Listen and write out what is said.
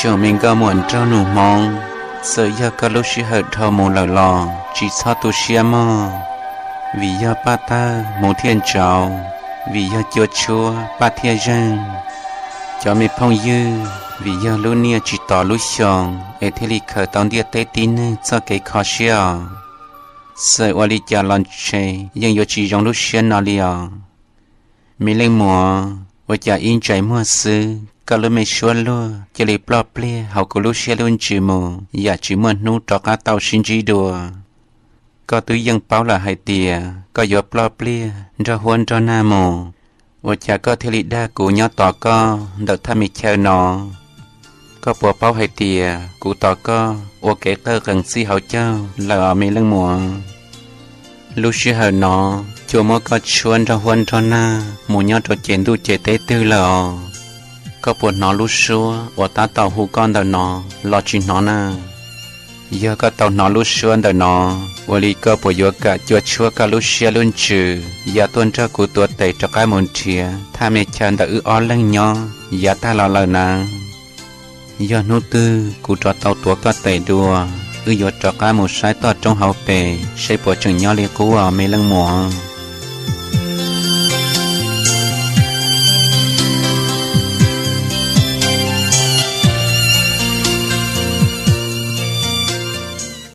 Tsoom me nkauj muam nraug nus Hmoob, txawm yog koj lub sij hawm dhau mus lawm los tsis txhob tu siab mog, vim yog paj tawg hmuv thiaj ntsauv, vim yog cua tshuab paj thiaj zeeg. Cov me phooj ywg, vim yog lub niaj tsis tos lub xyoo es thiaj li khaws tau ntiaj teb tib neeg txoj kev kho siab os. Txawm ua li cas los ntshe yeej yuav tsis zoo lub siab no li os. Me leej muam, ua cas ib ntsais muag xwb koj lub me suab luag cia li ploj pliag hauv kuv lub siab lub ntsws mus yam tsis muaj hnub rov qab tau sib ntsib dua. Koj twb yeej paub lawm hais tias koj yuav ploj pliag nrog huab nrog nag mus, ua cas koj thiaj li dag kuv nyob tos koj ntawm thaj me chaw no? Koj puas paub hais tias kuv tos koj ua kev qawj qees txij hauv caug lawm os me leej muam? Lub sij hawm no, cua muab koj tshuab nrog huab nrog nag mus nyob rau ces ntuj ces teb twg lawm os? Koj puas hnov lub suab uas tab tom hu koj ntawm no los tsis hnov na? Yog koj tau hnov lub suab ntawm no, ua li koj puas yuav kam cua tshuab koj lub siab lub ntsws ya tuaj nrog kuv tuav tes rov qab mus nrhiav thaj me chaw ntawm wb ob leeg nyob yav tag los lawm na? Yog hnub twg kuv rov tau tuav koj tes dua, wb yuav rov qab mus saib toj roob hauv pes seb puas tseem nyob li qub os me leej muam.